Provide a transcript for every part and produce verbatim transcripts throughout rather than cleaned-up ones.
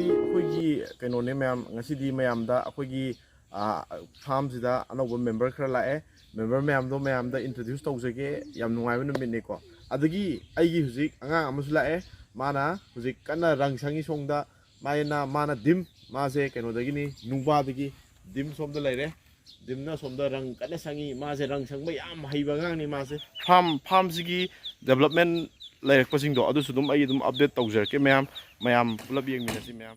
ꯑꯩꯈꯣꯏꯒꯤ ꯀꯩꯅꯣꯅꯦ ꯃꯌꯥꯝ, ꯉꯁꯤꯗꯤ ꯃꯌꯥꯝꯗ ꯑꯩꯈꯣꯏꯒꯤ ꯐꯥꯔꯝꯁꯤꯗ ꯑꯅꯧꯕ ꯃꯦꯝꯕꯔ ꯈꯔ ꯂꯥꯛꯑꯦ꯫ ꯃꯦꯝꯕꯔ ꯃꯌꯥꯝꯗꯣ ꯃꯌꯥꯝꯗ ꯏꯟꯇ꯭ꯔꯣꯗ꯭ꯌꯨꯁ ꯇꯧꯖꯒꯦ꯫ ꯌꯥꯝ ꯅꯨꯡꯉꯥꯏꯕ ꯅꯨꯃꯤꯠꯅꯤꯀꯣ꯫ ꯑꯗꯒꯤ ꯑꯩꯒꯤ ꯍꯧꯖꯤꯛ ꯑꯉꯥꯡ ꯑꯃꯁꯨ ꯂꯥꯛꯑꯦ꯫ ꯃꯥꯅ ꯍꯧꯖꯤꯛ ꯀꯟꯅ ꯔꯪ ꯁꯪꯉꯤ ꯁꯣꯝꯗ꯫ ꯃꯥꯅ, ꯃꯥꯅ ꯗꯤꯝ, ꯃꯥꯁꯦ ꯀꯩꯅꯣꯗꯒꯤꯅꯤ, ꯅꯨꯡꯕꯥꯗꯒꯤ꯫ ꯗꯤꯝ ꯁꯣꯝꯗ ꯂꯩꯔꯦ꯫ ꯗꯤꯝꯅ ꯁꯣꯝꯗ ꯔꯪ ꯀꯟꯅ ꯁꯪꯉꯤ꯫ ꯃꯥꯁꯦ ꯔꯪ ꯁꯪꯕ ꯌꯥꯝ ꯍꯩꯕ ꯑꯉꯥꯡꯅꯤ ꯃꯥꯁꯦ꯫ ꯐꯥꯔꯝ, ꯐꯥꯔꯝꯁꯤꯒꯤ ꯗꯦꯕꯂꯞꯃꯦꯟ ꯂꯩꯔꯛꯄꯁꯤꯡꯗꯣ ꯑꯗꯨꯁꯨ ꯑꯗꯨꯝ ꯑꯩ ꯑꯗꯨꯝ ꯑꯞꯗꯦꯠ ꯇꯧꯖꯔꯛꯀꯦ ꯃꯌꯥꯝ꯫ ꯃꯌꯥꯝ ꯄꯨꯂꯞ ꯌꯦꯡꯃꯤꯟꯅꯁꯤ ꯃꯌꯥꯝ꯫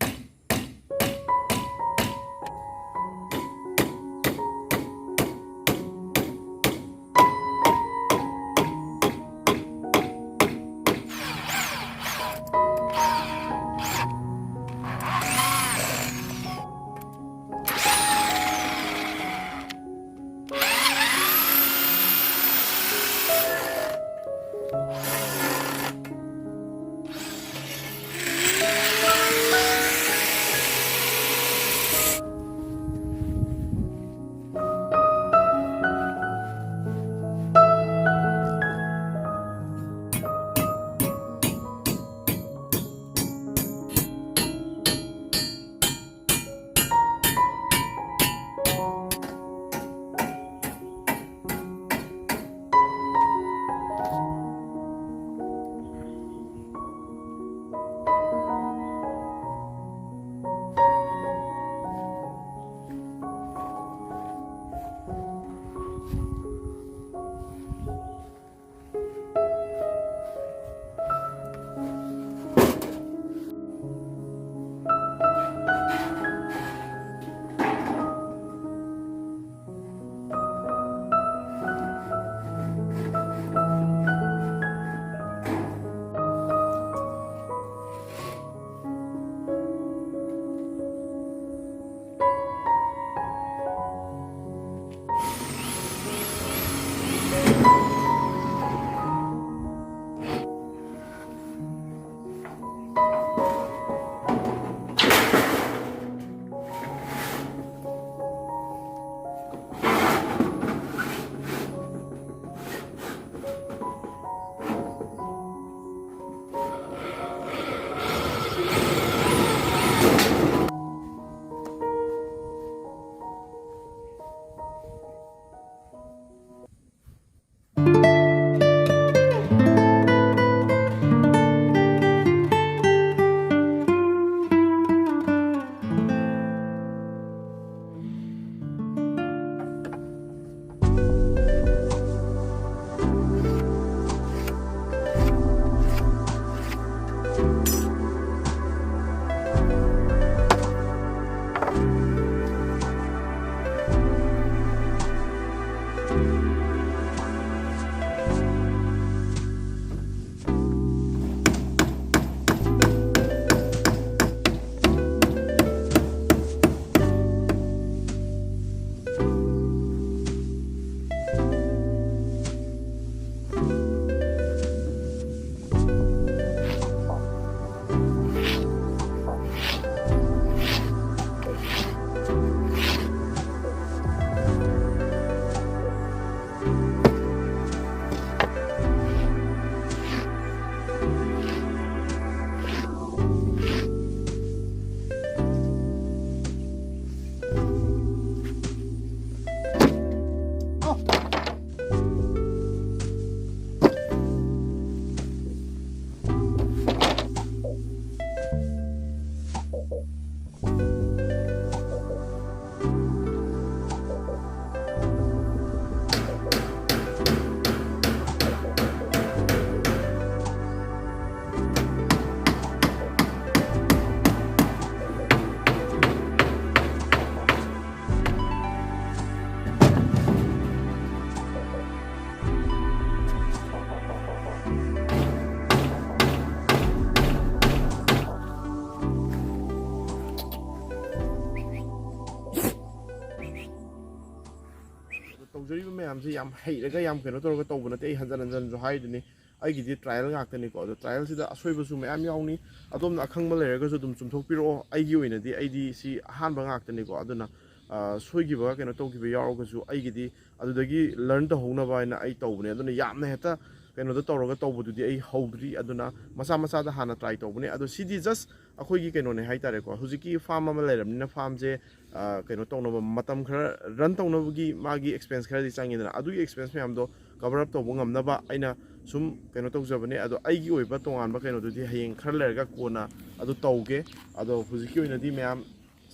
ꯃꯌꯥꯝꯁꯦ ꯌꯥꯝ ꯍꯩꯔꯒ ꯌꯥꯝ ꯀꯩꯅꯣ ꯇꯧꯔꯒ ꯇꯧꯕ ꯅꯠꯇꯦ꯫ ꯑꯩ ꯍꯟꯖꯟ ꯍꯟꯖꯟꯁꯨ ꯍꯥꯏꯗꯨꯅꯤ, ꯑꯩꯒꯤꯗꯤ trial ꯉꯥꯛꯇꯅꯤꯀꯣ꯫ ꯑꯗꯣ trialꯁꯤꯗ ꯑꯁꯣꯏꯕꯁꯨ ꯃꯌꯥꯝ ꯌꯥꯎꯅꯤ꯫ ꯑꯗꯣꯝꯅ ꯑꯈꯪꯕ ꯂꯩꯔꯒꯁꯨ ꯑꯗꯨꯝ ꯆꯨꯝꯊꯣꯛꯄꯤꯔꯛꯑꯣ꯫ ꯑꯩꯒꯤ ꯑꯣꯏꯅꯗꯤ ꯑꯩꯗꯤ ꯁꯤ ꯑꯍꯥꯟꯕ ꯉꯥꯛꯇꯅꯤꯀꯣ꯫ ꯑꯗꯨꯅ ꯑ, ꯁꯣꯏꯈꯤꯕ ꯀꯩꯅꯣ ꯇꯧꯈꯤꯕ ꯌꯥꯎꯔꯒꯁꯨ ꯑꯩꯒꯤꯗꯤ ꯑꯗꯨꯗꯒꯤ learn ꯇꯧꯍꯧꯅꯕ ꯍꯥꯏꯅ ꯑꯩ ꯇꯧꯕꯅꯦ꯫ ꯑꯗꯨꯅ ꯌꯥꯝꯅ ꯍꯦꯛꯇ ꯀꯩꯅꯣꯗ ꯇꯧꯔꯒ ꯇꯧꯕꯗꯨꯗꯤ ꯑꯩ ꯍꯧꯗ꯭ꯔꯤ꯫ ꯑꯗꯨꯅ ꯃꯆꯥ ꯃꯆꯥꯗ ꯍꯥꯟꯅ try ꯇꯧꯕꯅꯦ꯫ ꯑꯗꯣ ꯁꯤꯗꯤ just ꯑꯩꯈꯣꯏꯒꯤ ꯀꯩꯅꯣꯅꯦ ꯍꯥꯏꯇꯥꯔꯦꯀꯣ꯫ ꯍꯧꯖꯤꯛꯀꯤ farm ꯑꯃ ꯂꯩꯔꯕꯅꯤꯅ farmꯁꯦ, ꯑ, ꯀꯩꯅꯣ ꯇꯧꯅꯕ, ꯃꯇꯝ ꯈꯔ run ꯇꯧꯅꯕꯒꯤ ꯃꯥꯒꯤ expense ꯈꯔꯗꯤ ꯆꯪꯉꯤꯗꯅ, ꯑꯗꯨꯒꯤ expense ꯃꯌꯥꯝꯗꯣ cover up ꯇꯧꯕ ꯉꯝꯅꯕ ꯑꯩꯅ ꯁꯨꯝ ꯀꯩꯅꯣ ꯇꯧꯖꯕꯅꯦ꯫ ꯑꯗꯣ ꯑꯩꯒꯤ ꯑꯣꯏꯕ ꯇꯣꯉꯥꯟꯕ ꯀꯩꯅꯣꯗꯨꯗꯤ ꯍꯌꯦꯡ ꯈꯔ ꯂꯩꯔꯒ ꯀꯣꯟꯅ ꯑꯗꯨ ꯇꯧꯒꯦ꯫ ꯑꯗꯣ ꯍꯧꯖꯤꯛꯀꯤ ꯑꯣꯏꯅꯗꯤ ꯃꯌꯥꯝ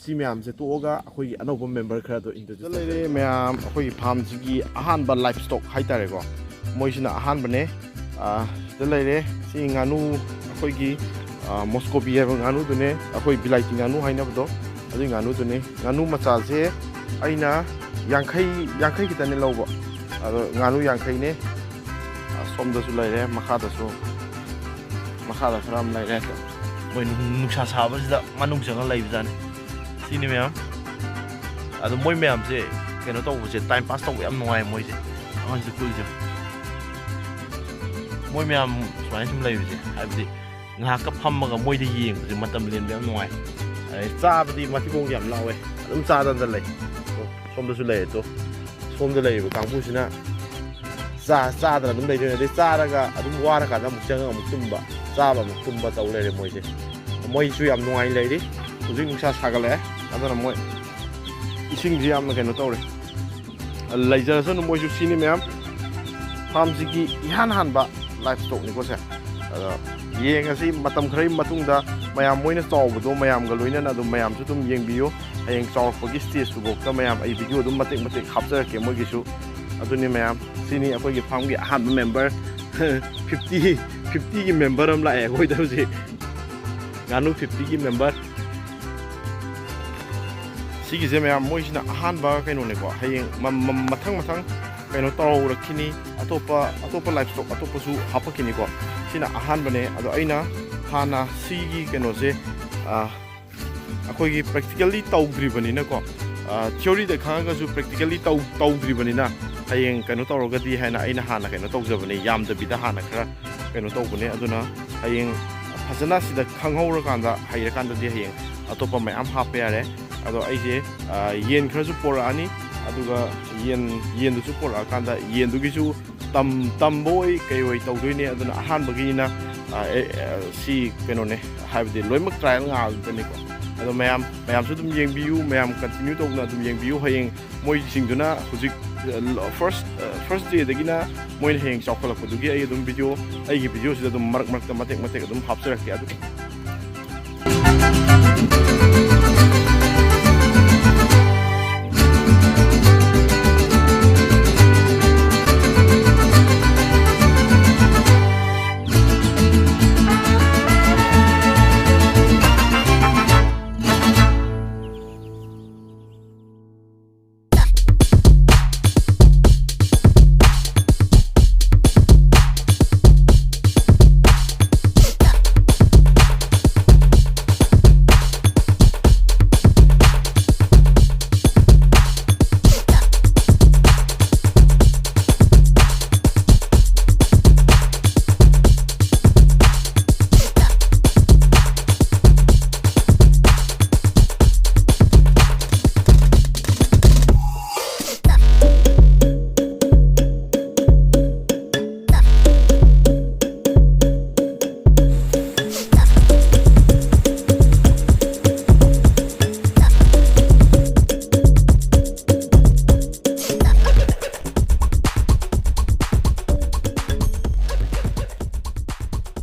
ꯁꯤ ꯃꯌꯥꯝꯁꯦ ꯇꯣꯛꯑꯒ ꯑꯩꯈꯣꯏꯒꯤ ꯑꯅꯧꯕ member ꯈꯔꯗꯣ introduce ꯂꯩꯔꯦ꯫ ꯃꯌꯥꯝ ꯑꯩꯈꯣꯏꯒꯤ farmꯁꯤꯒꯤ ꯑꯍꯥꯟꯕ livestock ꯍꯥꯏꯇꯥꯔꯦꯀꯣ, ꯃꯣꯏꯁꯤꯅ ꯑꯍꯥꯟꯕꯅꯦ꯫ ꯑ, ꯁꯤꯗ ꯂꯩꯔꯦ꯫ ꯁꯤ ꯉꯥꯅꯨ ꯑꯩꯈꯣꯏꯒꯤ, ꯑ, Muscovy ꯍꯥꯏꯕ ꯉꯥꯅꯨꯗꯨꯅꯦ, ꯑꯩꯈꯣꯏ ꯕꯤꯂꯥꯏꯇꯤ ꯉꯥꯅꯨ ꯍꯥꯏꯅꯕꯗꯣ, ꯑꯗꯨꯒꯤ ꯉꯥꯅꯨꯗꯨꯅꯦ꯫ ꯉꯥꯅꯨ ꯃꯆꯥꯁꯦ ꯑꯩꯅ ꯌꯥꯡꯈꯩ, ꯌꯥꯡꯈꯩ ꯈꯤꯇꯅꯦ ꯂꯧꯕ꯫ ꯑꯗꯣ ꯉꯥꯅꯨ ꯌꯥꯡꯈꯩꯅꯦ꯫ ꯑ, ꯁꯣꯝꯗꯁꯨ ꯂꯩꯔꯦ, ꯃꯈꯥꯗꯁꯨ, ꯃꯈꯥꯗ ꯈꯔ ꯑꯃ ꯂꯩꯔꯦ꯫ ꯃꯣꯏ ꯅꯨꯡ-, ꯅꯨꯡꯁꯥ ꯁꯥꯕꯁꯤꯗ ꯃꯅꯨꯡ ꯆꯪꯉ ꯂꯩꯕꯖꯥꯠꯅꯤ꯫ ꯁꯤꯅꯤ ꯃꯌꯥꯝ꯫ ꯑꯗꯣ ꯃꯣꯏ ꯃꯌꯥꯝꯁꯦ ꯀꯩꯅꯣ ꯇꯧꯕꯁꯦ, time pass ꯇꯧꯕ ꯌꯥꯝ ꯅꯨꯡꯉꯥꯏ ꯃꯣꯏꯁꯦ꯫ ꯑꯉꯥꯡꯁꯦ ꯀꯨꯜꯁꯦ꯫ ꯃꯣꯏ ꯃꯌꯥꯝ ꯁꯨꯃꯥꯏꯅ ꯁꯨꯝ ꯂꯩꯕꯁꯦ, ꯍꯥꯏꯕꯗꯤ ꯉꯥꯏꯍꯥꯛꯀ ꯐꯝꯃꯒ ꯃꯣꯏꯗ ꯌꯦꯡꯕꯁꯦ ꯃꯇꯝ ꯂꯦꯟꯕ ꯌꯥꯝ ꯅꯨꯡꯉꯥꯏ꯫ ꯑꯗꯩ ꯆꯥꯕꯗꯤ ꯃꯊꯤꯕꯣꯡ ꯌꯥꯝ ꯂꯥꯎꯋꯦ, ꯑꯗꯨꯝ ꯆꯥꯗꯅ ꯂꯩ꯫ ꯁꯣꯝꯗꯁꯨ ꯂꯩꯔꯦ ꯇꯣ꯫ ꯁꯣꯝꯗ ꯂꯩꯔꯤꯕ ꯀꯥꯡꯕꯨꯁꯤꯅ ꯆꯥ-, ꯆꯥꯗꯅ ꯑꯗꯨꯝ ꯂꯩꯗꯣꯏꯅꯦ꯫ ꯑꯗꯩ ꯆꯥꯔꯒ ꯑꯗꯨꯝ ꯋꯥꯔꯀꯥꯟꯗ ꯑꯃꯨꯛ ꯆꯪꯉꯒ ꯑꯃꯨꯛ ꯇꯨꯝꯕ, ꯆꯥꯕ ꯑꯃꯨꯛ ꯇꯨꯝꯕ ꯇꯧ ꯂꯩꯔꯦ ꯃꯣꯏꯁꯦ꯫ ꯃꯣꯏꯁꯨ ꯌꯥꯝ ꯅꯨꯡꯉꯥꯏꯅ ꯂꯩꯔꯤ꯫ ꯍꯧꯖꯤꯛ ꯅꯨꯡꯁꯥ ꯁꯥꯒꯠꯂꯛꯑꯦ, ꯑꯗꯨꯅ ꯃꯣꯏ ꯏꯁꯤꯡꯁꯤ ꯌꯥꯝꯅ ꯀꯩꯅꯣ ꯇꯧꯔꯦ꯫ ꯂꯩꯖꯔꯁꯅꯨ ꯃꯣꯏꯁꯨ꯫ ꯁꯤꯅꯤ ꯃꯌꯥꯝ, farmꯁꯤꯒꯤ ꯏꯍꯥꯟ ꯍꯥꯟꯕ livestockꯅꯤꯀꯣ ꯁꯦ꯫ ꯑꯗꯣ ꯌꯦꯡꯉꯁꯤ ꯃꯇꯝ ꯈꯔꯒꯤ ꯃꯇꯨꯡꯗ ꯃꯌꯥꯝ ꯃꯣꯏꯅ ꯆꯥꯎꯕꯗꯣ ꯃꯌꯥꯝꯒ ꯂꯣꯏꯅꯅ ꯑꯗꯨꯝ ꯃꯌꯥꯝꯁꯨ ꯑꯗꯨꯝ ꯌꯦꯡꯕꯤꯌꯨ꯫ ꯍꯌꯦꯡ ꯆꯥꯎꯔꯛꯄꯒꯤ stageꯇꯨꯐꯥꯎꯗ ꯃꯌꯥꯝ ꯑꯩ video ꯑꯗꯨꯝ ꯃꯇꯦꯛ ꯃꯇꯦꯛ ꯍꯥꯞꯆꯔꯛꯀꯦ ꯃꯣꯏꯒꯤꯁꯨ꯫ ꯑꯗꯨꯅꯤ ꯃꯌꯥꯝ, ꯁꯤꯅꯤ ꯑꯩꯈꯣꯏꯒꯤ farmꯒꯤ ꯑꯍꯥꯟꯕ member꯫ fifty, fiftyꯒꯤ member ꯑꯃ ꯂꯥꯛꯑꯦ ꯑꯩꯈꯣꯏꯗ ꯍꯧꯖꯤꯛ꯫ ꯉꯥꯅꯨ fiftyꯒꯤ member꯫ ꯁꯤꯒꯤꯁꯦ ꯃꯌꯥꯝ ꯃꯣꯏꯁꯤꯅ ꯑꯍꯥꯟꯕ ꯀꯩꯅꯣꯅꯦꯀꯣ꯫ ꯍꯌꯦꯡ ꯃ-, ꯃ-, ꯃꯊꯪ ꯃꯊꯪ ꯀꯩꯅꯣ ꯇꯧꯔꯛꯈꯤꯅꯤ꯫ ꯑꯇꯣꯞꯄ, ꯑꯇꯣꯞꯄ livestock ꯑꯇꯣꯞꯄꯁꯨ ꯍꯥꯞꯄꯛꯈꯤꯅꯤꯀꯣ꯫ ꯁꯤꯅ ꯑꯍꯥꯟꯕꯅꯦ꯫ ꯑꯗꯣ ꯑꯩꯅ ꯍꯥꯟꯅ ꯁꯤꯒꯤ ꯀꯩꯅꯣꯁꯦ, ꯑ, ꯑꯩꯈꯣꯏꯒꯤ practically ꯇꯧꯗ꯭ꯔꯤꯕꯅꯤꯅꯀꯣ, ꯑ, theoryꯗ ꯈꯪꯉꯒꯁꯨ practically ꯇꯧ-, ꯇꯧꯗ꯭ꯔꯤꯕꯅꯤꯅ ꯍꯌꯦꯡ ꯀꯩꯅꯣ ꯇꯧꯔꯒꯗꯤ ꯍꯥꯏꯅ ꯑꯩꯅ ꯍꯥꯟꯅ ꯀꯩꯅꯣ ꯇꯧꯖꯕꯅꯦ, ꯌꯥꯝꯗꯕꯤꯗ ꯍꯥꯟꯅ ꯈꯔ ꯀꯩꯅꯣ ꯇꯧꯕꯅꯦ꯫ ꯑꯗꯨꯅ ꯍꯌꯦꯡ ꯐꯖꯅ ꯁꯤꯗ ꯈꯪꯍꯧꯔꯀꯥꯟꯗ, ꯍꯩꯔꯀꯥꯟꯗꯗꯤ ꯍꯌꯦꯡ ꯑꯇꯣꯞꯄ ꯃꯌꯥꯝ ꯍꯥꯞꯄ ꯌꯥꯔꯦ꯫ ꯑꯗꯣ ꯑꯩꯁꯦ, ꯑ, ꯌꯦꯟ ꯈꯔꯁꯨ ꯄꯣꯔꯛꯑꯅꯤ, ꯑꯗꯨꯒ ꯌꯦꯟ, ꯌꯦꯟꯗꯨꯁꯨ ꯄꯣꯔꯛꯑꯀꯥꯟꯗ ꯌꯦꯟꯗꯨꯒꯤꯁꯨ ꯇꯝ-, ꯇꯝꯕ ꯑꯣꯏ ꯀꯩ ꯑꯣꯏ ꯇꯧꯗꯣꯏꯅꯦ꯫ ꯑꯗꯨꯅ ꯑꯍꯥꯟꯕꯒꯤꯅ, ꯑ, ꯑꯦ, ꯑ, ꯁꯤ ꯀꯩꯅꯣꯅꯦ, ꯍꯥꯏꯕꯗꯤ ꯂꯣꯏꯅꯃꯛ trial ꯉꯥꯛꯇꯅꯤꯀꯣ꯫ ꯑꯗꯣ ꯃꯌꯥꯝ, ꯃꯌꯥꯝꯁꯨ ꯑꯗꯨꯝ ꯌꯦꯡꯕꯤꯌꯨ, ꯃꯌꯥꯝ continue ꯇꯧꯅ ꯑꯗꯨꯝ ꯌꯦꯡꯕꯤꯌꯨ꯫ ꯍꯌꯦꯡ ꯃꯣꯏꯁꯤꯡꯗꯨꯅ ꯍꯧꯖꯤꯛ, ꯑ, first, ꯑ, first dayꯗꯒꯤꯅ ꯃꯣꯏꯅ ꯍꯌꯦꯡ ꯆꯥꯎꯈꯠꯂꯛꯄꯗꯨꯒꯤ ꯑꯩ ꯑꯗꯨꯝ video, ꯑꯩꯒꯤ videoꯁꯤꯗ ꯑꯗꯨꯝ ꯃꯔꯛ ꯃꯔꯛꯇ ꯃꯇꯦꯛ ꯃꯇꯦꯛ ꯑꯗꯨꯝ ꯍꯥꯞꯆꯔꯛꯀꯦ꯫ ꯑꯗꯨ